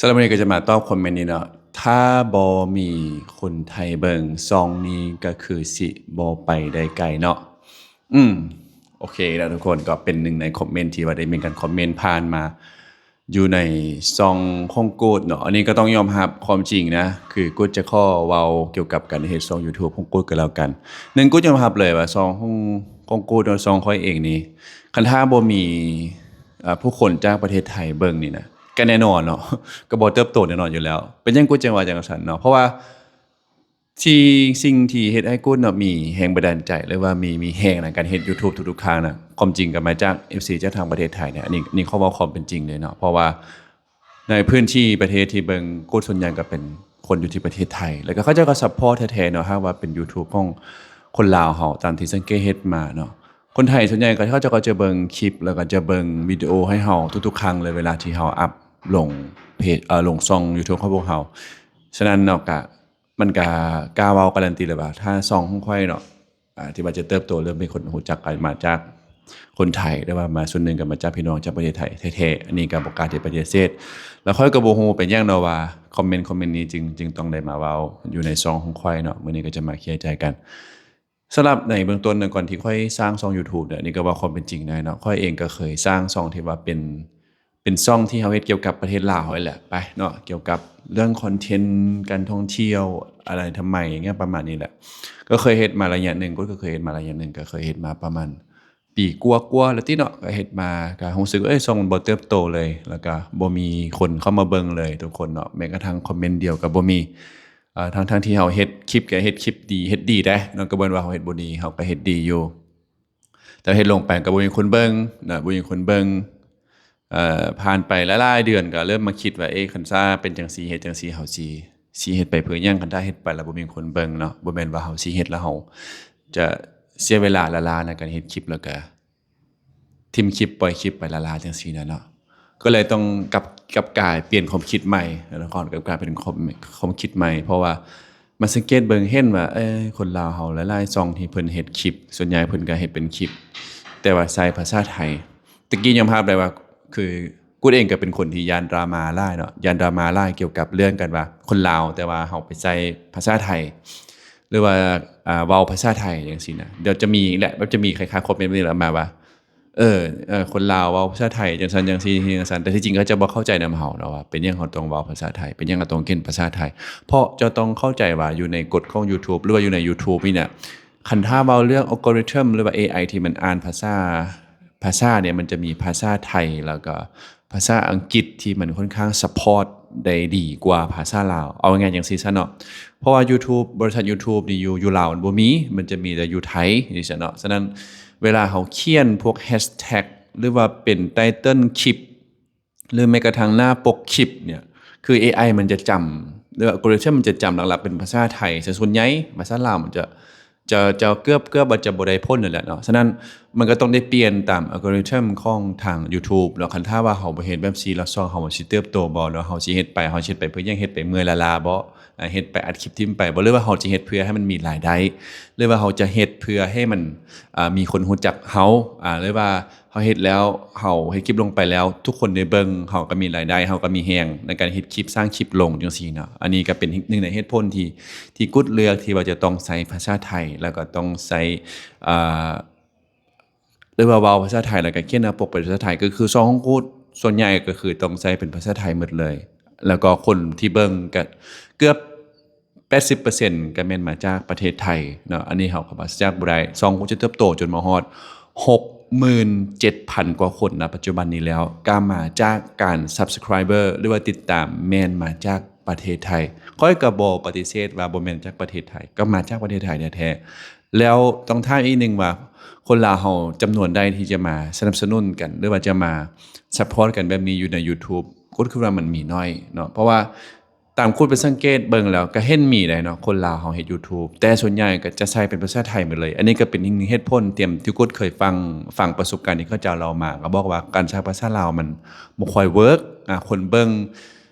ສຳລັບມື້ນີ້ກໍຈະມາຕອບຄອມເມັນນີ້ເນາະ ຖ້າບໍ່ມີຄົນໄທເບິ່ງ ຊ່ອງນີ້ກໍຄືຊິບໍ່ໄປໄດ້ໄກເນາະ. ອືມ ໂອເຄແລ້ວທຸກຄົນ ກໍເປັນໜຶ່ງໃນຄອມເມັນທີ່ວ່າໄດ້ມີການຄອມເມັນຜ່ານມາຢູ່ໃນຊ່ອງຂອງກູດເນາະ. ອັນນີ້ກໍຕ້ອງຍອມຮັບຄວາມຈິງນະ ຄືກູດຈະຂໍເວົ້າກ່ຽວກັບການເຮັດຊ່ອງ YouTube ຂອງກູດກໍແລ້ວກັນ. ໜຶ່ງ ກູດຍອມຮັບເລີຍວ່າຊ່ອງຂອງ ຂອງກູດເນາະ ຊ່ອງຂ້ອຍເອງນີ້ ຄັນຖ້າບໍ່ມີ ເອີ ຜູ້ຄົນຈາກປະເທດໄທເບິ່ງນີ້ນະ ກໍແນ່ນອນເນາະ ກໍບໍ່ເຕີບໂຕແນ່ນອນຢູ່ແລ້ວ. ເປັນຫຍັງກູດຈຶ່ງວ່າຈັ່ງຊັ້ນເນາະ? ເພາະວ່າທີ່ ສິ່ງທີ່ເຮັດໃຫ້ກູດເນາະ ມີແຮງບັນດານໃຈ ຫຼືວ່າມີ ມີແຮງໃນການເຮັດ YouTube ທຸກໆຄັ້ງນະ ຄວາມຈິງກໍມາຈາກ ເອັຟຊີ ຈາກທາງປະເທດໄທນະ. ອັນນີ້ ນີ້ຂໍເວົ້າຄວາມເປັນຈິງເລີຍເນາະ ເພາະວ່າໃນພື້ນທີ່ປະເທດທີ່ເບິ່ງກູດສ່ວນໃຫຍ່ກໍເປັນຄົນຢູ່ທີ່ປະເທດໄທ ແລ້ວກໍເຂົາເຈົ້າກໍຊັບພອດແທ້ໆເນາະ ຫາກວ່າເປັນ YouTube ຂອງຄົນລາວເຮົາ ຕາມທີ່ສັງເກດເຮັດມາເນາະ. ຄົນໄທສ່ວນໃຫຍ່ກໍ ເຂົາເຈົ້າກໍຈະເບິ່ງຄລິບ ແລ້ວກໍຈະເບິ່ງວິດີໂອໃຫ້ເຮົາທຸກໆຄັ້ງເລີຍ ເວລາທີ່ເຮົາອັບລົງເພຈ ເອີ ລົງຊ່ອງ YouTube ຂອງພວກເຮົາ. ສະນັ້ນເນາະ ກະ ມັນກະກ້າເວົ້າກາລັນຕີເລີຍວ່າ ຖ້າຊ່ອງຂອງຂ້ອຍເນາະ ອາ ທີ່ວ່າຈະເຕີບໂຕ ເລີ່ມມີຄົນຮູ້ຈັກກັນມາຈາກຄົນໄທ ຫຼືວ່າມາສ່ວນໜຶ່ງກໍມາຈາກພີ່ນ້ອງຈາກປະເທດໄທແທ້ໆ. ອັນນີ້ກໍບໍ່ກ້າທີ່ປະຕິເສດ ແລ້ວຂ້ອຍກໍບໍ່ຮູ້ເປັນຫຍັງເນາະວ່າຄອມເມັນ ຄອມເມັນນີ້ຈຶ່ງ ຈຶ່ງຕ້ອງໄດ້ມາເວົ້າຢູ່ໃນຊ່ອງຂອງຂ້ອຍເນາະ. ມື້ນີ້ກໍຈະມາເຄຍໃຈກັນ. ສຳລັບໃນເບື້ອງຕົ້ນນະ ກ່ອນທີ່ຂ້ອຍສ້າງຊ່ອງ YouTube ເນາະ ນີ້ກໍເວົ້າຄວາມເປັນຈິງໄດ້ເນາະ ຂ້ອຍເອງກໍເຄີຍສ້າງຊ່ອງທີ່ວ່າເປັນ ເປັນຊ່ອງທີ່ເຮົາເຮັດກ່ຽວກັບປະເທດລາວເຮົານີ້ແຫຼະ ໄປເນາະ ກ່ຽວກັບເລື່ອງຄອນເທັນ ການທ່ອງທ່ຽວ ອາໄລທຳໄມ ຫຍັງປະມານນີ້ແຫຼະ. ກໍເຄີຍເຮັດມາໄລຍະໜຶ່ງ ກໍເຄີຍເຮັດມາໄລຍະໜຶ່ງ ກໍເຄີຍເຮັດມາປະມານປີກວ່າໆແລ້ວຕິເນາະ. ກໍເຮັດມາ ກໍຮູ້ສຶກວ່າ ເອີຍ ຊ່ອງມັນບໍ່ເຕີບໂຕເລີຍ ແລ້ວກໍບໍ່ມີຄົນເຂົ້າມາເບິ່ງເລີຍທຸກຄົນເນາະ ແມ້ກະທັ່ງຄອມເມັນດຽວກໍບໍ່ມີ. ເອີ ທັງໆທີ່ເຮົາເຮັດຄລິບ ກໍເຮັດຄລິບດີ ເຮັດດີໄດ໋ເນາະ ກໍບໍ່ແມ່ນວ່າເຮົາເຮັດບໍ່ດີ ເຮົາກໍເຮັດດີຢູ່ ແຕ່ເຮັດລົງໄປກໍບໍ່ມີຄົນເບິ່ງນະ ບໍ່ມີຄົນເບິ່ງ. ເອີ ຜ່ານໄປຫຼາຍໆເດືອນ ກໍເລີ່ມມາຄິດວ່າ ເອ ຄັນຖ້າເປັນຈັ່ງຊີ້ ເຮັດຈັ່ງຊີ້ ເຮົາຊິ ຊິເຮັດໄປເພື່ອຫຍັງ? ຄັນຖ້າເຮັດໄປແລ້ວບໍ່ມີຄົນເບິ່ງເນາະ ບໍ່ແມ່ນວ່າເຮົາຊິເຮັດແລ້ວເຮົາຈະເສຍເວລາລ້າໆໃນການເຮັດຄລິບ ແລ້ວກໍ ຖິ້ມຄລິບ ປ່ອຍຄລິບໄປລ້າໆຈັ່ງຊີ້ນະເນາະ. ກໍເລີຍຕ້ອງກັບ ກັບກາຍປ່ຽນຄວາມຄິດໃໝ່ ແລ້ວກໍກັບກາຍເປັນຄວາມ ຄວາມຄິດໃໝ່ ເພາະວ່າມາສັງເກດເບິ່ງເຫັນວ່າ ເອີ ຄົນລາວເຮົາຫຼາຍໆຊ່ອງທີ່ເພິ່ນເຮັດຄລິບ ສ່ວນໃຫຍ່ເພິ່ນກໍເຮັດເປັນຄລິບ ແຕ່ວ່າໃຊ້ພາສາໄທ. ແຕ່ກີ້ຍອມຮັບໄດ້ວ່າ ຄື ກູດເອງກໍເປັນຄົນທີ່ຢ້ານດຣາມາຫຼາຍເນາະ ຢ້ານດຣາມາຫຼາຍກ່ຽວກັບເລື່ອງການວ່າຄົນລາວ ແຕ່ວ່າເຮົາໄປໃຊ້ພາສາໄທ ຫຼືວ່າ ອ່າ ເວົ້າພາສາໄທຈັ່ງຊີ້ນະ. ດຽວຈະມີແຫຼະ ແບບຈະມີຄ້າຍໆຄອມເມັນແບບນີ້ແຫຼະມາວ່າ ເອີ ເອີ ຄົນລາວເວົ້າພາສາໄທຈັ່ງຊັ້ນຈັ່ງຊີ້ຈັ່ງຊັ້ນ ແຕ່ທີ່ຈິງເຂົາເຈົ້າບໍ່ເຂົ້າໃຈນຳເຮົາເນາະວ່າ ເປັນຫຍັງເຮົາຕ້ອງເວົ້າພາສາໄທ ເປັນຫຍັງເຮົາຕ້ອງຂຽນພາສາໄທ. ເພາະເຈົ້າຕ້ອງເຂົ້າໃຈວ່າ ຢູ່ໃນກົດຂອງ YouTube ຫຼືວ່າຢູ່ໃນ YouTube ນີ້ນະ ຄັນຖ້າເວົ້າເລື່ອງ algorithm ຫຼືວ່າ ເອໄອ ທີ່ມັນອ່ານພາສາ ພາສາເນຍ ມັນຈະມີພາສາໄທ ແລ້ວກໍພາສາອັງກິດທີ່ມັນຄ່ອນຂ້າງ support ໄດ້ດີກວ່າພາສາລາວ. ເອົາງ່າຍໆຈັ່ງຊີ້ຊະເນາະ ເພາະວ່າ YouTube ບໍລິສັດ YouTube ນີ້ຢູ່ ຢູ່ລາວມັນບໍ່ມີ ມັນຈະມີແຕ່ຢູ່ໄທຈັ່ງຊີ້ຊະເນາະ. ສະນັ້ນ ເວລາເຮົາຂຽນພວກ hashtag ຫຼືວ່າເປັນ title ຄລິບ ຫຼືແມ້ກະທັ່ງໜ້າປົກຄລິບເນຍ ຄື ເອໄອ ມັນຈະຈຳ ຫຼື algorithm ມັນຈະຈຳຫຼັກໆເປັນພາສາໄທຊະສ່ວນໃຫຍ່ ພາສາລາວມັນຈະ ຈະ ຈະເກືອບ ເກືອບວ່າຈະບໍ່ໄດ້ຜົນນັ້ນແຫຼະເນາະ. ສະນັ້ນ ມັນກໍຕ້ອງໄດ້ປ່ຽນຕາມ algorithm ຂອງທາງ YouTube ເນາະ. ຄັນຖ້າວ່າເຮົາບໍ່ເຮັດແບບຊີ້ແລ້ວ ຊ່ອງເຮົາມັນຊິເຕີບໂຕບໍ່ ແລ້ວເຮົາຊິເຮັດໄປ ເຮົາຊິເຮັດໄປເພື່ອຫຍັງ? ເຮັດໄປເມື່ອຍລ້າໆບໍ່? ອາ ເຮັດໄປອັດຄລິບຖິ້ມໄປບໍ່? ຫຼືວ່າເຮົາຈະເຮັດເພື່ອໃຫ້ມັນມີລາຍໄດ້? ຫຼືວ່າເຮົາຈະເຮັດເພື່ອໃຫ້ມັນ ອາ ມີຄົນຮູ້ຈັກເຮົາ? ອາ ຫຼືວ່າ ເຮົາເຮັດແລ້ວ ເຮົາເຮັດຄລິບລົງໄປແລ້ວ ທຸກຄົນໄດ້ເບິ່ງ ເຮົາກໍມີລາຍໄດ້ ເຮົາກໍມີແຮງໃນການເຮັດຄລິບ ສ້າງຄລິບລົງຈັ່ງຊີ້ເນາະ. ອັນນີ້ກໍເປັນອີກໜຶ່ງໃນເຫດຜົນທີ່ ທີ່ກຸດເລືອກທີ່ວ່າຈະຕ້ອງໃຊ້ພາສາໄທ ແລ້ວກໍຕ້ອງໃຊ້ ເອີ ຫຼືວ່າເວົ້າພາສາໄທ ແລ້ວກໍຂຽນໜ້າປົກເປັນພາສາໄທ ກໍຄືຊ່ອງຂອງກູດສ່ວນໃຫຍ່ກໍຄືຕ້ອງໃຊ້ເປັນພາສາໄທໝົດເລີຍ ແລ້ວກໍຄົນທີ່ເບິ່ງກໍເກືອບ ແປດສິບເປີເຊັນກໍແມ່ນມາຈາກປະເທດໄທເນາະ. ອັນນີ້ເຮົາກໍປາສະຈາກບໍ່ໄດ້ ຊ່ອງກູດຈະເຕີບໂຕຈົນມາຮອດຫົກໝື່ນເຈັດພັນກວ່າຄົນນະປັດຈຸບັນນີ້ແລ້ວ ກໍມາຈາກການ subscriber ຫຼືວ່າຕິດຕາມແມ່ນມາຈາກປະເທດໄທ. ຂ້ອຍກໍບໍ່ປະຕິເສດວ່າບໍ່ແມ່ນຈາກປະເທດໄທ ກໍມາຈາກປະເທດໄທແທ້ໆ. ແລ້ວຕ້ອງຖາມອີກໜຶ່ງວ່າ ຄົນລາວເຮົາຈຳນວນໃດທີ່ຈະມາສະໜັບສະໜູນກັນ ຫຼືວ່າຈະມາ support ກັນແບບນີ້ຢູ່ໃນ YouTube? ກູດຄິດວ່າມັນມີໜ້ອຍເນາະ ເພາະວ່າ ຕາມກູດໄປສັງເກດເບິ່ງແລ້ວກໍເຫັນມີໄດ໋ເນາະ ຄົນລາວເຮົາເຮັດ YouTube ແຕ່ສ່ວນໃຫຍ່ກໍຈະໃຊ້ເປັນພາສາໄທໝົດເລີຍ. ອັນນີ້ກໍເປັນອີກໜຶ່ງເຫດຜົນທີ່ ທີ່ກູດເຄີຍຟັງ ຟັງປະສົບການທີ່ເຂົາເຈົ້າເລົ່າມາ ກໍບອກວ່າການໃຊ້ພາສາລາວມັນບໍ່ຄ່ອຍເວີກ ອາ ຄົນເບິ່ງ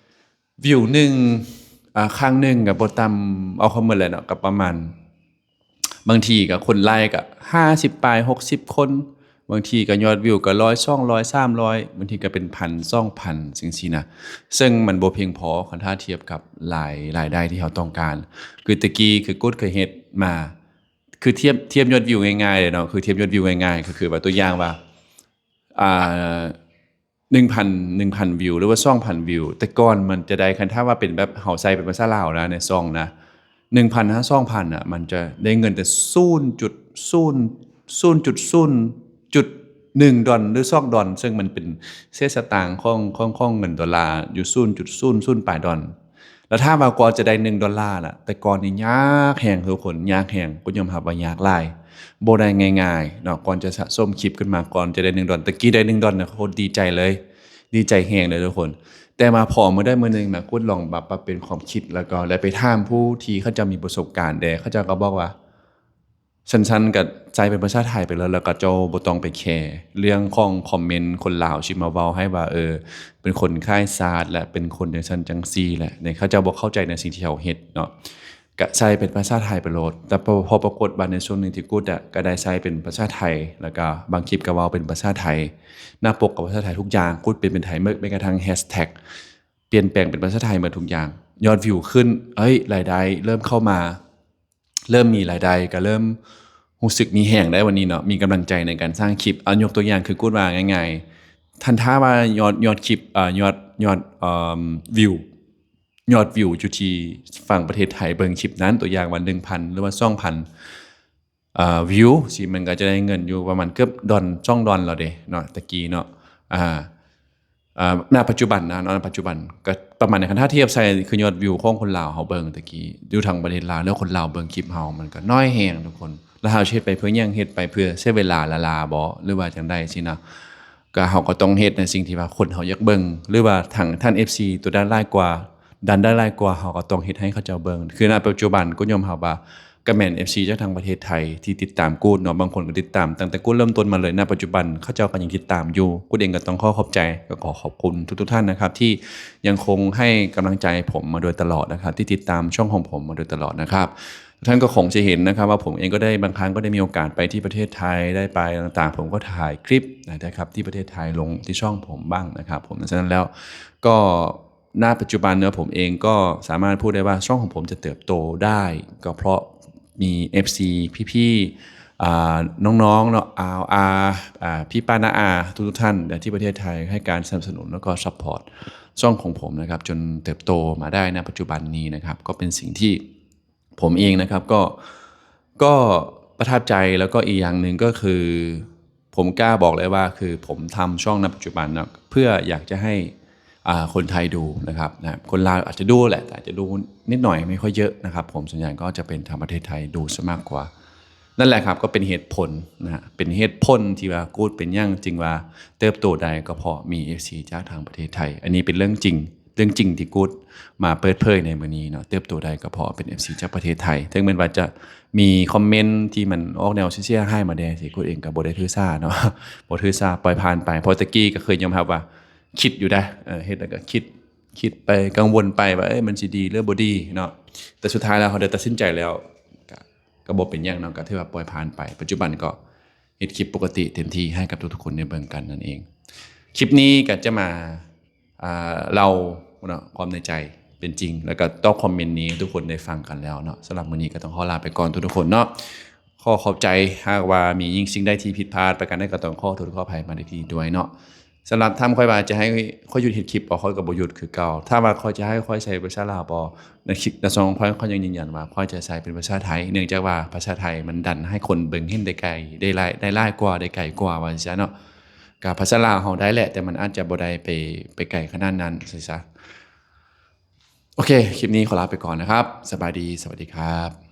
view ໜຶ່ງ ອາ ຄັ້ງໜຶ່ງກໍບໍ່ຕ່ຳ ເອົາຄວາມໝົດແຫຼະເນາະ ກໍປະມານ ບາງທີກໍຄົນໄລກໍຫ້າສິບປາຍ ຫົກສິບຄົນ ບາງທີກໍຍອດວິວກໍຮ້ອຍ ສອງຮ້ອຍ ສາມຮ້ອຍ ບາງທີກໍເປັນພັນ ສອງພັນ ຈັ່ງຊີ້ນະ ເຊິ່ງມັນບໍ່ພຽງພໍຄັນຖ້າທຽບກັບລາຍ ລາຍໄດ້ທີ່ເຮົາຕ້ອງການ. ຄືແຕ່ກີ້ຄືກຸດເຄີຍເຮັດມາ ຄືທຽບ ທຽບຍອດວິວງ່າຍໆເລີຍເນາະ ຄືທຽບຍອດວິວງ່າຍໆ ກໍຄືວ່າຕົວຢ່າງວ່າ ອ່າ ໜຶ່ງພັນ ໜຶ່ງພັນວິວ ຫຼືວ່າ ສອງພັນວິວ ແຕ່ກ່ອນມັນຈະໄດ້ ຄັນຖ້າວ່າເປັນແບບເຮົາໃສ່ເປັນພາສາລາວນະ ໃນຊ່ອງນະ ໜຶ່ງພັນຫາ ສອງພັນ ນະ ມັນຈະໄດ້ເງິນແຕ່ ສູນຈຸດສູນ ສູນຈຸດສູນຈຸດໜຶ່ງດອນ ຫຼື ສອງດອນ ເຊິ່ງມັນເປັນເສດສະຕາງຂອງ ຂອງ ຂອງເງິນໂດລາຢູ່ ສູນຈຸດສູນສູນປາຍດອນ. ແລ້ວຖ້າວ່າກວ່າຈະໄດ້ໜຶ່ງໂດລານະ ແຕ່ກ່ອນນີ້ຍາກແຮງທຸກຄົນ ຍາກແຮງ ກໍຍອມຮັບວ່າຍາກຫຼາຍ ບໍ່ໄດ້ງ່າຍໆເນາະ ກ່ອນຈະສະສົມຄລິບຂຶ້ນມາ ກ່ອນຈະໄດ້ໜຶ່ງດອນ. ແຕ່ກີ້ໄດ້ໜຶ່ງດອນນະ ໂຄດດີໃຈເລີຍ ດີໃຈແຮງເລີຍທຸກຄົນ. ແຕ່ມາພໍມື້ໃດມື້ໜຶ່ງນະ ກຸດລອງມາປັບປ່ຽນຄວາມຄິດ ແລ້ວກໍໄດ້ໄປຖາມຜູ້ທີ່ເຂົາເຈົ້າມີປະສົບການແດ່ ເຂົາເຈົ້າກໍບອກວ່າ ຊັ້ນໆ ກໍໃຊ້ເປັນພາສາໄທໄປເລີຍ ແລ້ວກໍເຈົ້າບໍ່ຕ້ອງໄປແຄເລື່ອງຂອງຄອມເມັນຄົນລາວຊິມາເວົ້າໃຫ້ວ່າ ເອີ ເປັນຄົນຄ້າຍຊາດ ແລະ ເປັນຄົນຈັ່ງຊັ້ນຈັ່ງຊີ້ແຫຼະ ເຂົາເຈົ້າບໍ່ເຂົ້າໃຈໃນສິ່ງທີ່ເຮົາເຮັດເນາະ. ກະໃຊ້ເປັນພາສາໄທໄປໂລດ. ແຕ່ພໍ ພໍປາກົດວ່າໃນຊ່ວງໜຶ່ງທີ່ກຸດອະ ກະໄດ້ໃຊ້ເປັນພາສາໄທ ແລ້ວກະບາງຄລິບກະເວົ້າເປັນພາສາໄທ ໜ້າປົກກະພາສາໄທທຸກຢ່າງ ກຸດປ່ຽນເປັນໄທໝົດ ແມ້ກະທັ່ງແຮັສແທັກ ປ່ຽນແປງເປັນພາສາໄທໝົດທຸກຢ່າງ. ຍອດວິວຂຶ້ນ ເອີຍ ລາຍໄດ້ເລີ່ມເຂົ້າມາ ເລີ່ມມີລາຍໄດ້ ກະເລີ່ມຮູ້ສຶກມີແຮງໄດ້ວັນນີ້ເນາະ ມີກຳລັງໃຈໃນການສ້າງຄລິບ. ເອົາ ຍົກຕົວຢ່າງຄືກຸດວ່າງ່າຍໆ ທ່ານຖ້າວ່າຍອດ ຍອດຄລິບ ເອີ ຍອດ ຍອດ ເອີ ວິວ ຍອດວິວຢູ່ທີ່ຝັ່ງປະເທດໄທເບິ່ງຄລິບນັ້ນ ຕົວຢ່າງວ່າໜຶ່ງພັນ ຫຼືວ່າສອງພັນ ເອີ ວິວຊີ້ ມັນກໍຈະໄດ້ເງິນຢູ່ປະມານເກືອບດອນ ສອງດອນແລ້ວເດ້ເນາະ ແຕ່ກີ້ເນາະ. ອາ ອາ ນະປັດຈຸບັນນະເນາະ ນະປັດຈຸບັນກໍປະມານນັ້ນ. ຄັນຖ້າທຽບໃສ່ຄືຍອດວິວຂອງຄົນລາວເຮົາເບິ່ງແຕ່ກີ້ ຢູ່ທາງປະເທດລາວ ແລ້ວຄົນລາວເບິ່ງຄລິບເຮົາ ມັນກໍໜ້ອຍແຮງທຸກຄົນ. ແລ້ວເຮົາຊິເຮັດໄປເພື່ອຫຍັງ? ເຮັດໄປເພື່ອເສຍເວລາລ້າໆບໍ ຫຼືວ່າຈັ່ງໃດຊີ້ນະ? ກໍເຮົາກໍຕ້ອງເຮັດໃນສິ່ງທີ່ວ່າຄົນເຮົາຢາກເບິ່ງ ຫຼືວ່າທາງທ່ານເອັຟຊີຕົວໃດຫຼາຍກວ່າ ດັນໄດ້ຫຼາຍກວ່າ ເຮົາກໍຕ້ອງເຮັດໃຫ້ເຂົາເຈົ້າເບິ່ງ. ຄືນະປັດຈຸບັນກໍຍອມຮັບວ່າ ກໍແມ່ນເອັຟຊີຈາກທາງປະເທດໄທທີ່ຕິດຕາມກູດເນາະ ບາງຄົນກໍຕິດຕາມຕັ້ງແຕ່ກູດເລີ່ມຕົ້ນມາເລີຍ. ນະປັດຈຸບັນເຂົາເຈົ້າກໍຍັງຕິດຕາມຢູ່. ກູດເອງກໍຕ້ອງຂໍຂອບໃຈ ກໍຂໍຂອບຄຸນທຸກໆທ່ານນະຄັບ ທີ່ຍັງຄົງໃຫ້ກຳລັງໃຈຜົມມາໂດຍຕະຫຼອດນະຄັບ ທີ່ຕິດຕາມຊ່ອງຂອງຜົມມາໂດຍຕະຫຼອດນະຄັບ. ທ່ານກໍຄົງຈະເຫັນນະຄັບວ່າ ຜົມເອງກໍໄດ້ ບາງຄັ້ງກໍໄດ້ມີໂອກາດໄປທີ່ປະເທດໄທ ໄດ້ໄປຕ່າງໆ ຜົມກໍຖ່າຍຄລິບນະຄັບ ທີ່ປະເທດໄທລົງທີ່ຊ່ອງຜົມບ້າງນະຄັບຜົມ. ສະນັ້ນແລ້ວກໍ ນະປັດຈຸບັນເນາະ ຜົມເອງກໍສາມາດພູດໄດ້ວ່າ ຊ່ອງຂອງຜົມຈະເຕີບໂຕໄດ້ ກໍເພາະມີເອັຟຊີ ພີ່ໆ ອ່າ ນ້ອງໆເນາະ ອາວອາ ອ່າ ພີ່ປ້ານ້າອາ ທຸກໆທ່ານທີ່ປະເທດໄທໃຫ້ການສະໜັບສະໜູນ ແລ້ວກໍຊັບພອດຊ່ອງຂອງຜົມນະຄັບ ຈົນເຕີບໂຕມາໄດ້ນະປັດຈຸບັນນີ້ນະຄັບ. ກໍເປັນສິ່ງທີ່ ผมเองนะครับ ก็ ก็ประทับใจ แล้วก็อีกอย่างหนึ่งก็คือ ผมกล้าบอกเลยว่า คือผมทำช่องณปัจจุบันนะ เพื่ออยากจะให้ อ่า คนไทยดูนะครับ นะ คนลาวอาจจะดูแหละ แต่อาจจะดูนิดหน่อย ไม่ค่อยเยอะนะครับ ผม ส่วนใหญ่ก็จะเป็นทางประเทศไทยดูซะมากกว่า นั่นแหละครับ ก็เป็นเหตุผลนะฮะ เป็นเหตุผลที่ว่า กู๊ด เป็นหยังจึงว่าเติบโตได้ ก็เพราะมีเอฟซีจากทางประเทศไทย อันนี้เป็นเรื่องจริง ເລື່ອງຈິງທີ່ກູດມາເປີດເຜີຍໃນມື້ນີ້ເນາະ ເຕີບໂຕໄດ້ກໍເພາະເປັນເອັຟຊີຈາກປະເທດໄທ. ເຖິງແມ່ນວ່າຈະມີຄອມເມັນທີ່ມັນອອກແນວເສຍຫາຍມາແດ່ ທີ່ກູດເອງກໍບໍ່ໄດ້ຖືສາເນາະ ບໍ່ຖືສາ ປ່ອຍຜ່ານໄປ. ເພາະແຕ່ກີ້ກໍເຄີຍຍອມຮັບວ່າຄິດຢູ່ໄດ໋ ເອີ ເຮັດແລ້ວກໍຄິດ ຄິດໄປ ກັງວົນໄປວ່າ ເອີ ມັນຊິດີ ຫຼື ບໍ່ດີເນາະ. ແຕ່ສຸດທ້າຍແລ້ວເຮົາໄດ້ຕັດສິນໃຈແລ້ວ ກໍ ກໍບໍ່ເປັນຫຍັງເນາະ ກໍຖືວ່າປ່ອຍຜ່ານໄປ. ປັດຈຸບັນກໍເຮັດຄລິບປົກກະຕິເຕັມທີ່ໃຫ້ກັບທຸກໆຄົນໄດ້ເບິ່ງກັນນັ້ນເອງ. ຄລິບນີ້ກໍຈະມາ ອ່າ ເລົ່າເນາະ ຄວາມໃນໃຈເປັນຈິງ ແລ້ວກໍຕອບຄອມເມັນນີ້ໃຫ້ທຸກຄົນໄດ້ຟັງກັນແລ້ວເນາະ. ສຳລັບມື້ນີ້ກໍຕ້ອງຂໍລາໄປກ່ອນທຸກໆຄົນເນາະ. ຂໍຂອບໃຈ ຫາກວ່າມີຫຍັງສິ່ງໃດທີ່ຜິດພາດປະການໃດ ກໍຕ້ອງຂໍໂທດຂໍອະໄພມາໃນທີ່ນີ້ດ້ວຍເນາະ. ສຳລັບຖາມຂ້ອຍວ່າຈະໃຫ້ຂ້ອຍຢຸດເຮັດຄລິບບໍ່ ຂ້ອຍກໍບໍ່ຢຸດຄືເກົ່າ. ຖ້າວ່າຂ້ອຍຈະໃຫ້ຂ້ອຍໃຊ້ພາສາລາວບໍ່ ໃນຄລິບ ໃນຊ່ອງຂອງຂ້ອຍ ຂ້ອຍຍັງຢືນຢັນວ່າຂ້ອຍຈະໃຊ້ເປັນພາສາໄທ ເນື່ອງຈາກວ່າພາສາໄທມັນດັນໃຫ້ຄົນເບິ່ງເຫັນໄດ້ໄກ ໄດ້ຫຼາຍ ໄດ້ຫຼາຍກວ່າ ໄດ້ໄກກວ່າ ວ່າຊັ້ນເນາະ. ກໍພາສາລາວເຮົາໄດ້ແຫຼະ ແຕ່ມັນອາດຈະບໍ່ໄດ້ໄປ ໄປໄກຂະໜາດນັ້ນຊັ້ນຊະ. ໂອເຄ ຄລິບນີ້ຂໍລາໄປກ່ອນນະຄັບ. ສະບາຍດີ ສະຫວັດດີຄັບ.